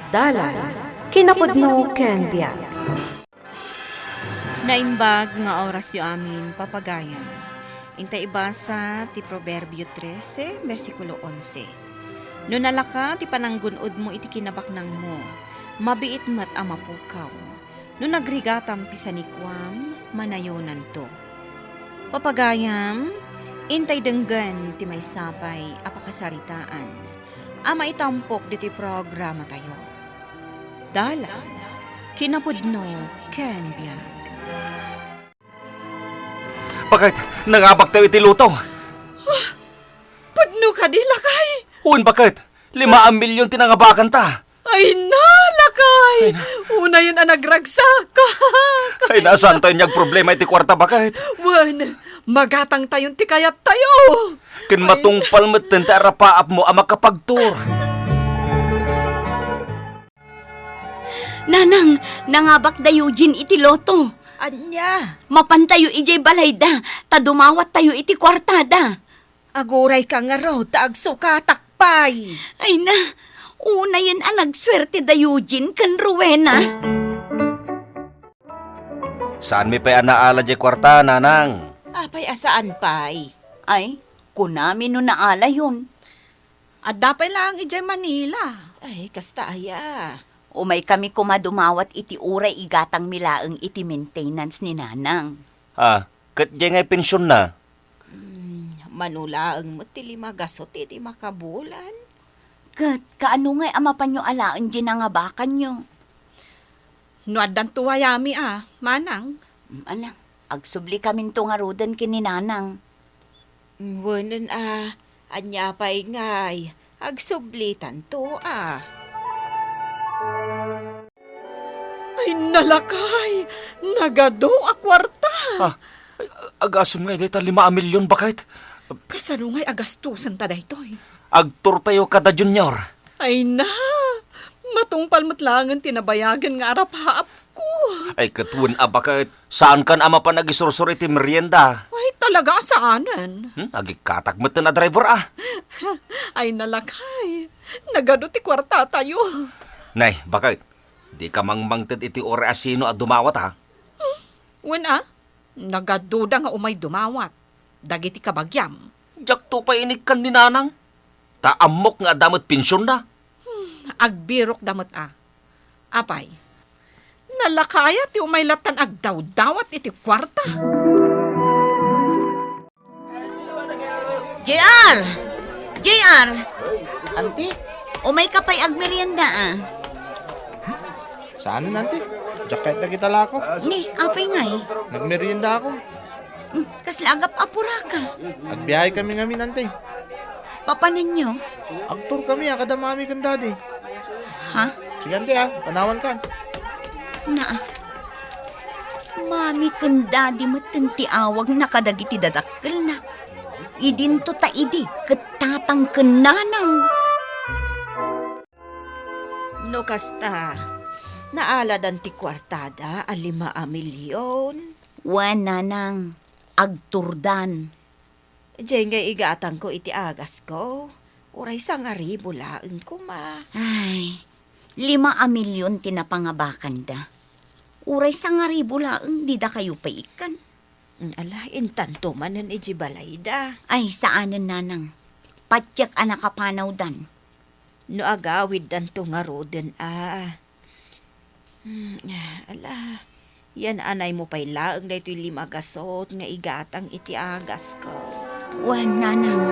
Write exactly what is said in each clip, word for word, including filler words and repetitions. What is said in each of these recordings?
Dalan, kinapudno ken biag. Naimbag nga orasyo amin, papagayam. Inta ibasa ti Proverbio trese, bersikulo onse. No nalaka ti pananggun-odmo iti kinabaknangmo, mabiit met a mapukaw. No nagrigatam ti sanikuam, manayonanto. Papagayam, intay denggen ti maysa pay a pakasaritaan a maitampok ditoy programatayo. Dalan, kinapudno, ken biag. Bakit? Nangabaktayo iti loto. Pudno kadi, lakay? Wen, bakit? Lima a milyon ti nangabakanta. Ay na, lakay! Ay na. Unayen a nagragsakak. Ay na, saantayo nga agproblema iti kuarta, bakit? Wen, magatangtayon ti kayattayo. Ken ay, matungpal metten ti arapaapmo a makapagtur. Nanang, nangabak da Eugene iti loto. Ania? Mapantayo idiay balayda, ta dumawattayo iti kuartada. Aguray ka ngarud ta agsukatak pay. Ay na, unayen a nagsuerte da Eugene ken Rowena. Saanmi pay a naala diay kuarta, Nanang. Apay a saan pay? Ay, kunami no naalayon. Adda pay laeng idiay Manila. Ay, kasta aya. Umaykami koma dumawat iti uray igatangmi laeng iti maintenance ni Nanang. Ah, ket diay ngay pensionna? Hmm, mano laeng met ti lima gasut iti makabulan. Ket kaano ngay a mapanyo alaen diay nangabakanyo? No addanto wayami a, manang. Mm, ala, agsubli kaminto ngaruden ken ni Nanang. Mm, wenen a, ania pay ngay, agsublitanto a. Ay, nalakay! Nagadu a kuarta! Ah, agasem ngay dayta lima a milyon, bakit? Kasano ngay agastusenta daytoy? Agturtayo kada Junior. Ay na, matungpal met laengen ti nabayagen nga arapaapko. Ay, ket wen a, bakit? Saankan a mapan agisursor iti merienda? Ay, talaga a saanen. Hmm? Agikkatak met a driver a. Ay, nalakay. Nagadu ti kuartatayo. Nay, bakit? Dika mangmangted iti uray a sino a dumawat, ha? Wen a, nagaduda nga umay dumawat dagiti kabagiam. Diakto pay inikkan ni Nanang. Ta ammok nga adda met pensionna. Hmm, agbirokda met a. Apay, nalakaya ti umay lattan agdawdawat iti kuarta. J R! J R! Anti? Umayka pay agmerienda a. Saanen, anti? Diak kayat dagita lako. Ni, apay ngay? Nagmerienda ako. Hmm, kasla agap-apuraka. Agbiahe kami ngamin, anti. Papanenyo? Agtour kami a kada mami ken daddy. Ha? Sige, anti, a. Panawankan. Naa. Mami ken daddy metten ti awagna kadagiti dadakkelna. Idinto ta idi ket tatang ken nanang. No kasta, naaladan ti kuartada a lima a milyon? Wen, nanang, agturdan. Diay ngay igatangko iti agasko, uray sangaribu laeng koma. Ay, lima a milyon ti napangabakanda. Uray sangaribu laeng, didakayo pay ikkan. Mm, ala, intanto manen iti balayda. Ay, saanen, nanang. Patiek a nakapanawdan. No agawiddanto ngaruden a. Hmm, ala, yan-anaymo pay laeng daytoy lima gasut nga igatang iti agasko. Wen, nanang.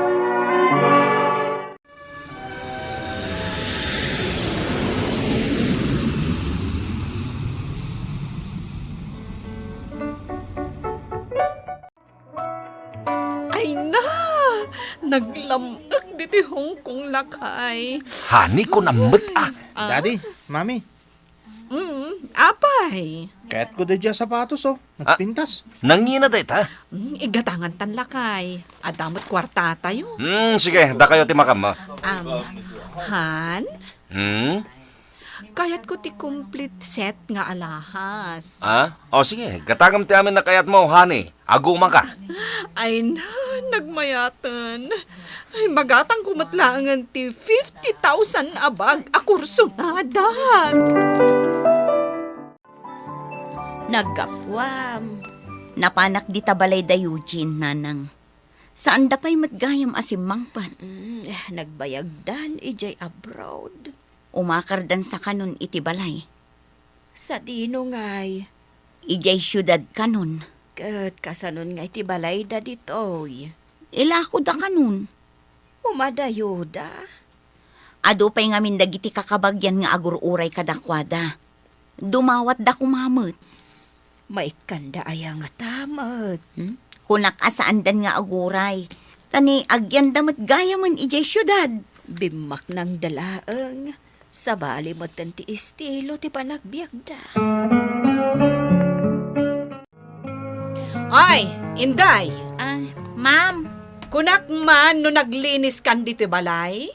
Ay na! Naglam-ek diti Hong Kong, lakay. Honey, kunam met a. Ah? Daddy, Mami. Mm, apay. Kayatko daydiay a sapatos, o. Ah, nagpintas. Nangina dayta? Mm, igatangantan, lakay. Adda met kuartatayo. Mm, sige, dakayo ti makam, a. Um, Han? Hmm? Kayatko ti complete set nga alahas. Ah? O, sige, gatangam ti amin a kayatmo, honey. Agumaka. Ay na, Nagmayaten. Ay, magatangko met laengen ti fifty thousand a bag a kursonadak. Naggapuam. Napanak dita balay da Eugene, nanang. Saanda pay met gayam a simmangpet. Mm, nagbayagdan idiay abroad. Umakardan sa kanon iti balay. Sadino ngay? Idiay siudad kanon. Ket kasanon ngay ti balayda ditoy? Ilakoda kanon. Umadayoda? Adu pay ngamin dagiti kakabagian nga agur-uray kadakuada. Dumawatda koma met. Maikkanda aya ngata met? Hmm? Kunak a saandan nga aguray. Ta ni agyanda met gayamen idiay siudad. Bimmaknangda laeng. Sabali metten ti estilo ti panagbiagda. Ay, Inday! Ah, ma'am. Kunak man no nagliniskan ditoy balay?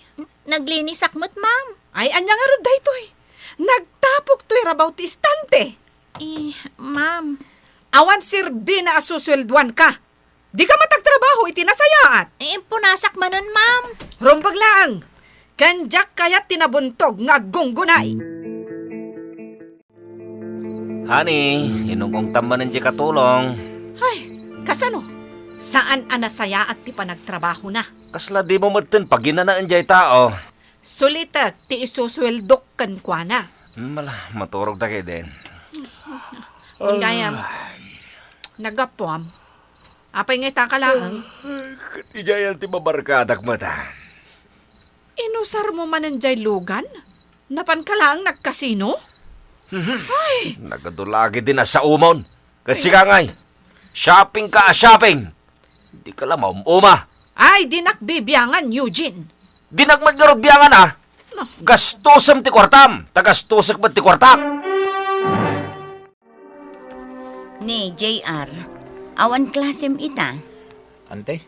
Naglinisak met, ma'am. Ay, ania ngarud daytoy? Nagtapok toy rabaw ti istante. Eh, ma'am. Awan serbina a susueldoanka. Dika met agtrabaho iti nasayaat. Eh, impunasak manen, ma'am. Rumbeng laeng. Ken diak kayat ti nabuntog nga aggunggunay. Honey, inung-ungtam manen diay katulong. Ay, kasano? Saan a nasayaat ti panagtrabahona? Kasla dimo metten paginanaen diay tao. Sulitek ti isusueldok kenkuana. Mala, maturogta ketdin. Gayam, naggapuam. Apay nga ita ka laeng? Ket idiay ti babarkadak met, a. Inusarmo manen diay lugan? Napanka laeng nagkasino? Mhm. Ay! Nagadu la ketdin a saomon. Ket sika ngay, shoppingka a shopping. Dika la maum-uma. Ay, dinak bibiangan, Eugene. Dinak met ngarud biangan, a. No. Gastosem ti kuartam, ta gastosek met ti kuartak. Ni J R, awan klasem ita? Ante?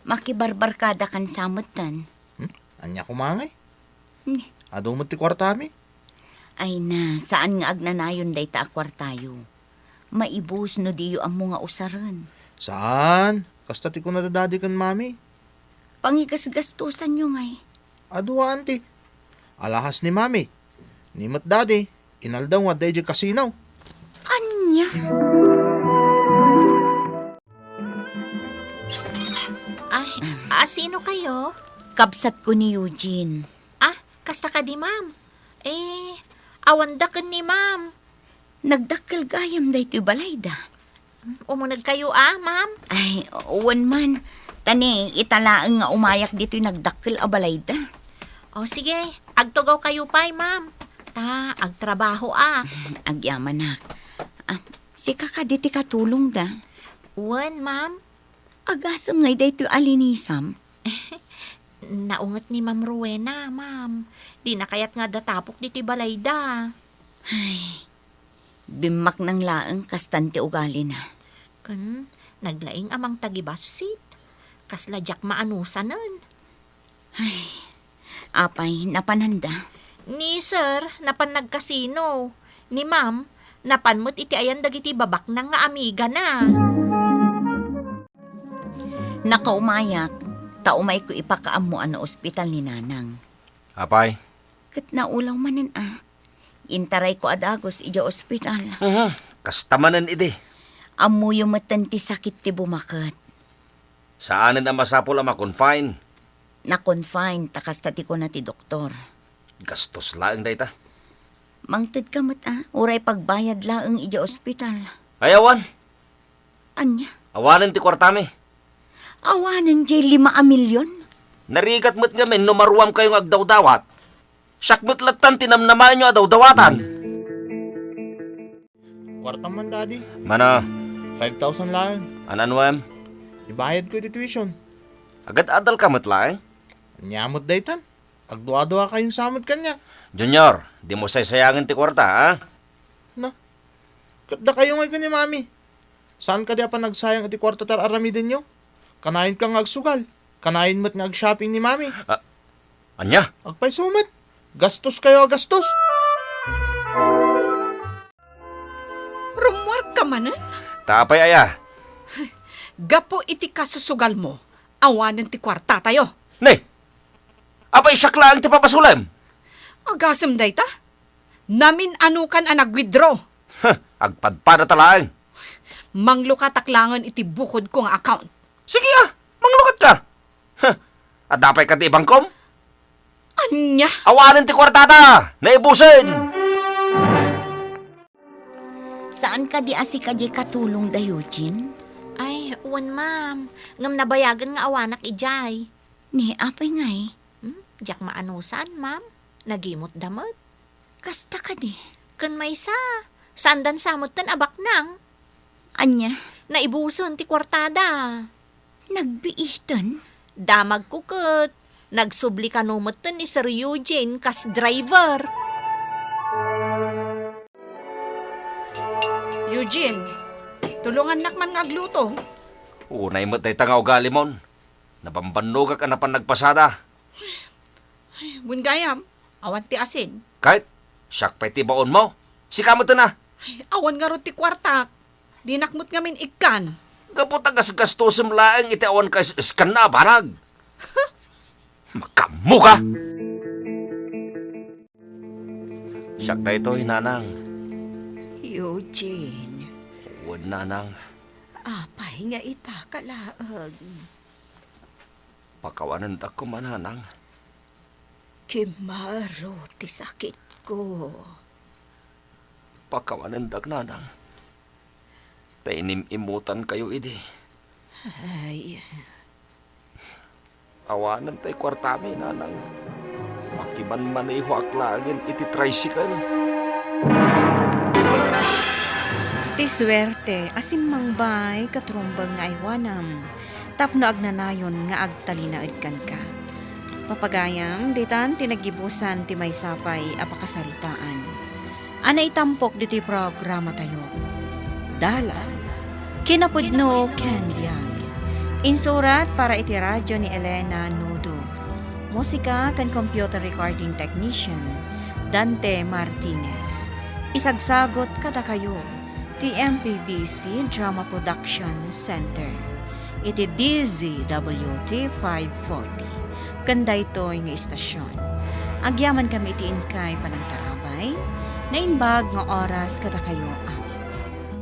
Makibarbarkadakan sa metten. Hmm? Ania koma ngay? Hmm. Adu met ti kuartami? Ay na, saan nga agnanayon dayta a kuartayo. Maibus no diyo ammo nga usaren. Saan? Kasta ti kuna da Daddy ken Mami. Pangigasgastosanyo ngay. Adu a, Auntie. Alahas ni Mami. Ni met Daddy, inaldaw nga adda idiay kasino. Ania? Ay, a, sino kayo? Kabsatko ni Eugene. Ah, kasta kadi, ma'am? Eh, awanda ken ni ma'am. Nagdakkel gayam daytoy balayda. Umuneg kayo, a, ma'am? Ay, wen man. Ta ni, ita laeng nga umayak ditoy nagdakkel a balayda. O, sige. Agtugaw kayo pay, ma'am. Ta, agtrabaho, a. Agyamanak. Ah, sika kadi ti katulongda? Wen, ma'am. Agasem ngay daytoy a linisam? Naunget ni Ma'am Rowena, ma'am. Dina kayat nga adda tapok ditoy balayda. Ay, bimmaknang laeng kastan ti ugalina. Ken, naglaing a mangtagibassit. Kasla diak maanusanen. Ay, apay, napananda? Ni Sir, napan nagkasino. Ni Ma'am, napan met iti ayan dagiti babaknang nga amigana. Nakaumayak, ta umayko ipakaammo a naospital ni Nanang. Apay? Ket naulaw manen a. Intarayko a dagus idiay ospital. Mhm. Kasta manen idi. Ammoyo metten ti sakit ti bumaket. Saanen a masapul a ma-confine? Na-confine, ta kasta ti kuna ti doktor. Gastos laeng dayta. Mangtedka met a, uray pagbayad laeng idiay ospital. Ay, awan. Ania? Awanen ti kuartami. Awanen diay lima a milyon? Narigat met ngamin no maruamkayo nga agdawdawat. Siak met lattan ti namnamaenyo a dawdawatan. Kuartam man, Daddy. Mano? Five thousand laeng. An-anuem? Ibayadko iti tuition. Agad-adalka met laeng? Ania met daytan? Agdua-duakayon sa met kaniak. Junior, dimo saysayangen ti kuarta, a? Na, ket dakayo ngay ken ni Mami. Saan kadi a panagsayang iti kuarta ti ar-aramidenyo? Kanayon ka nga agsugal. Kanayon met nga ag-shopping ni Mami. Ah, ania? Agpayso met. Gastoskayo a gastos. Rummuarka manen? Ta apay aya? Gapu iti kasusugalmo, Awanen ti kuartatayo. Ne! Apay, siak laeng ti pabasolem? Agasem dayta? Namin-anokan a nag-withdraw. Huh, agpadpadata laeng. Manglukatak laengen iti bukodko nga account. Sige a, manglukatka. Huh, adda pay kadi ibangkom? Ania? Awanen ti kuartata! Naibusen! Saan kadi a sika diay katulongda, Eugene? Ay, wen, ma'am. Ngem nabayagen nga awanak idiay. Ni apay ngay? Hmm? Diak maanusan, ma'am. Nagimotda met. Kasta kadi? Ken maysa, saandan sa metten a baknang. Ania? Naibusen ti kuartada. Nagbiiten? Damagko ket nagsubli kano metten ni Sir Eugene kas driver. Eugene, tulongannak man nga agluto. Unay met dayta nga ugalimon. Nabambannogak a napan nagpasada. Ay, wen gayam, awan ti asin. Ket, siak pay ti baonmo. Sika metten a. Ay, awan ngarud ti kuartak. Dinak met ngamin ikkan. Gapu ta gasgastusem laeng iti awan kaes-eskanna a banag. Makaammoka! Siak daytoy, nanang. Eugene. Wen, nanang. Apay nga itaka laeng? Pakawanendak koma, nanang. Kimmaro ti sakitko. Pakawanendak, nanang. Ta inim-imutankayo idi. Ay. Awanen tay kuartami, nanang. Makimanmanehoak laengen iti tricycle. Ti suerte a simmangbay ket rumbeng nga aywanam tapno agnanayon nga agtalinaed kenka. Papagayam, ditan ti naggibusan ti maysa pay a pakasaritaan a naitampok ditoy programatayo. Dalan, kinapudno ken biag. Insurat para iti radyo ni Elena Nudo. Musika ken computer recording technician, Dante Martinez. Isagsagot kadakayo ti M P B C Drama Production Center iti D Z W T five forty. Ken daytoy nga istasyon, agyamankami iti inkay panangtarabay, naimbag nga oras kadakayo amin.